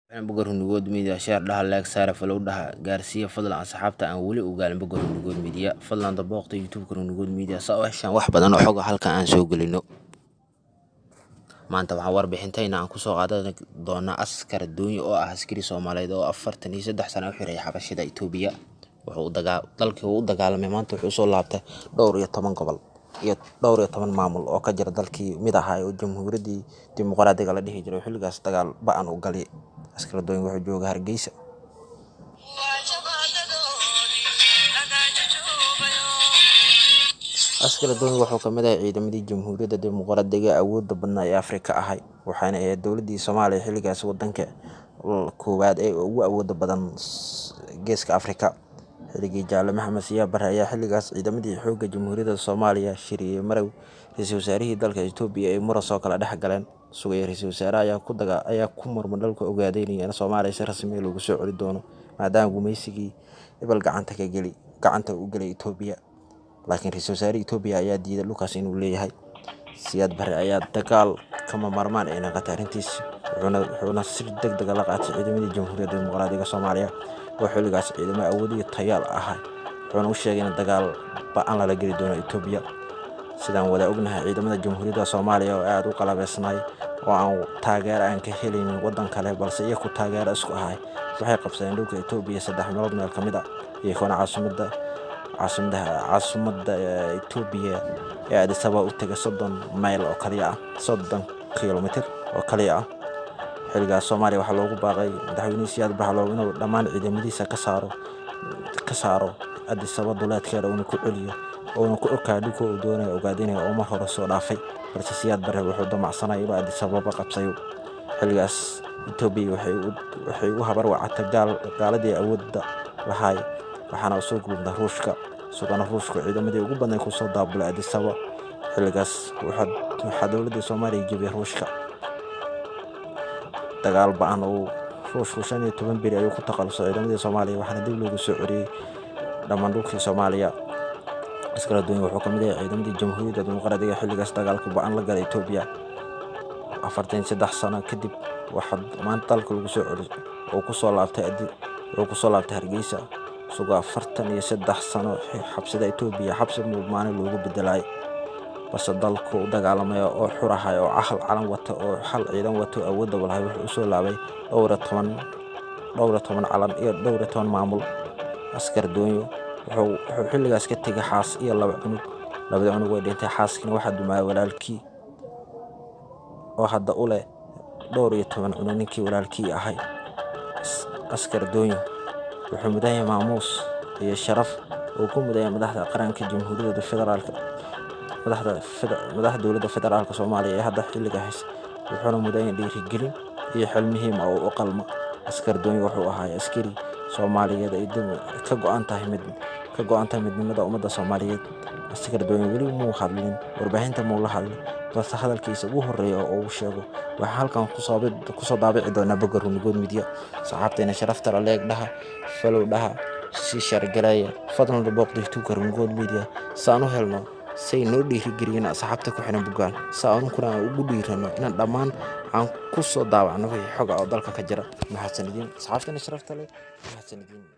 Bogga Runugood Media share dhaha, like saara, follow dhaha, gaarsiiya fadlan asxaabta aan weli u gaarin bogga Runugood Media. Fadlan dabooqta YouTube-ka Runugood Media saa u heshaan wax badan oo xog ah halkan aan soo gelino. Maanta waxaan warbixintayna aan kusoo qaadan doonaa Askar Doonyo oo ah askari Soomaaliyeed oo 43 sano u xiray xabashida Itoobiya. Wuxuu dalkii uu u dagaalamay maanta wuxuu usoo laabtay dhowr iyo toban gobol iyo dhowr iyo toban maamul oo ka jira dalkii mid ahaa oo Jamhuuriyaddii Dimuqraadiga la dhihi jiray. Xilligaas dagaal ba'an u galay. Askar Doonyo wuxuu jooga Hargeysa. Askar Doonyo wuxuu ka mid ahay ciidamadii Jamhuuriyadda Dimuqraadiga ee awoodda badnaa ee Afrika ahay, waxaana ahayd dowladdii Soomaaliya xilligaas waddanka koowaad ee ugu awoodda badan Geeska Afrika. Xilligii Jaalle Maxamed Siyaad Barre ayaa xilligaas ciidamadii xoogga Jamhuuriyadda Soomaaliya shiriyay marow ra'iisul wasaarihii dalka Itoobiya ay muran soo kala dhex galeen. Sugaya ra'iisul wasaaraha ayaa ku murmay dalka ogaadeynaya in Soomaaliya si rasmi ah loogu soo celi doono, maadaama gumaysigii ebel gacanta u galay Itoobiya. Laakiin ra'iisul wasaarihii Itoobiya ayaa diiday dhulkaas inuu leeyahay. Siyaad Barre ayaa dagaal kama maarmaan ay noqotay arrintiis, wuxuuna si degdeg ah la qaatay ciidamadii Jamhuuriyadda Dimuqraadiga Soomaaliya oo xilligaas ciidamo awood iyo tayo ahaa, wuxuuna u sheegay in dagaal ba'an lala geli doono Itoobiya. Sidaan wada ognahay, ciidamada Jamhuuriyadda Soomaaliya oo aad u qalabeysnay oo aan taageero aan ka helaynin waddan kale, balse iyagu taageero isku ahay, waxay qabsadeen dhulka Itoobiya saddex meelood meel ka mid ah, iyagoona caasimadda Itoobiya ee Addis Ababa u tegay 30 mayl oo kaliya ah, 30 kiiloomitir oo kaliya ah. Xilligaas Soomaaliya waxaa loogu baaqay madaxweyne Siyaad Barre inuu dhammaan ciidamadiisa ka saaro Addis Ababa duleedkeeda, uuna ku celiyo uuna ku okaa dhulka uu doonayo ogaadinaya oo mar hore soo dhaafay. Balse Siyaad Barre wuxuu damacsanay inuu Addis Ababa qabsayo. Xilligaas Itoobiya waxay u habar wacatay gaaladii awoodda lahaay, waxaana soo gudubnay Ruushka, isagona Ruushku ciidamadii ugu badnay kusoo daabulay Addis Ababa. Xilligaas waxaa dowladda Soomaaliya jebiyay Ruushka. Dagaal ba'an oo Ruushku 15 beri ayuu ku takhalusay ciidamadii Soomaaliya, waxaana dib loogu soo celiyay dhammaan dhulkii Soomaaliya. Askar Doonyo wuxuu ka mid yahay ciidamadii Jamhuuriyadda Dimuqraadiga xilligaas dagaalka ba'an la galay Itoobiya. 43 sano kadib waxaa maanta dalka lagu soo celi oo kusoo laabtay wuxuu kusoo laabtay Hargeysa, isagoo 43 sano xabsida Itoobiya xabsi maalin loogu bedelay, balse dalku u dagaalamay oo xur ahay oo hal calan wata oo hal ciidan wato awoodda lahay, wuxuu usoo laabay dhowr iyo toban calan iyo dhowr iyo toban maamul. Askar Doonyo wuxuu xilligaas ka tegay xaas iyo laba cunug. Labada cunug way dhintay, xaaskiina waxaa dumaayay walaalkii oo hadda u leh dhowr iyo toban cunug ninkii walaalkii ahay. Askar Doonyo wuxuu mudan yahay maamuus iyo sharaf uu ku mudan yahay madaxda qaranka Jamhuuriyadda Federaalka, madaxda dowladda federaalka Soomaaliya ee hadda xilliga haysa, wuxuuna mudan yahay dhiirigelin iyo xil muhiim ah oo u qalma. Askar Doonyo wuxuu ahaa askari Soomaaliyeed ay ka go'an tahay midnimada ummadda Soomaaliyeed. Askar Doonyo weli muu hadlin, warbaahinta muu la hadlin, balse hadalkiisa ugu horreeya oo uu sheego waxaan halkan kusoo daabici doonaa bogga Runugood Media. Saxaabteena sharafta la, like dhaha, follow dhaha, sii share gareeya, fadlan booqda YouTube-ka Runugood Media saan u helno say noo dhiirigeliyeen asxaabta ku xiran boggaan, sa anunkuna aan ugu dhiirano inaan dhammaan aan ku soo daawacno wixii xog ah oo dalka ka jira. Mahadsanidin asxaabteena sharafta leh, mahadsanidin.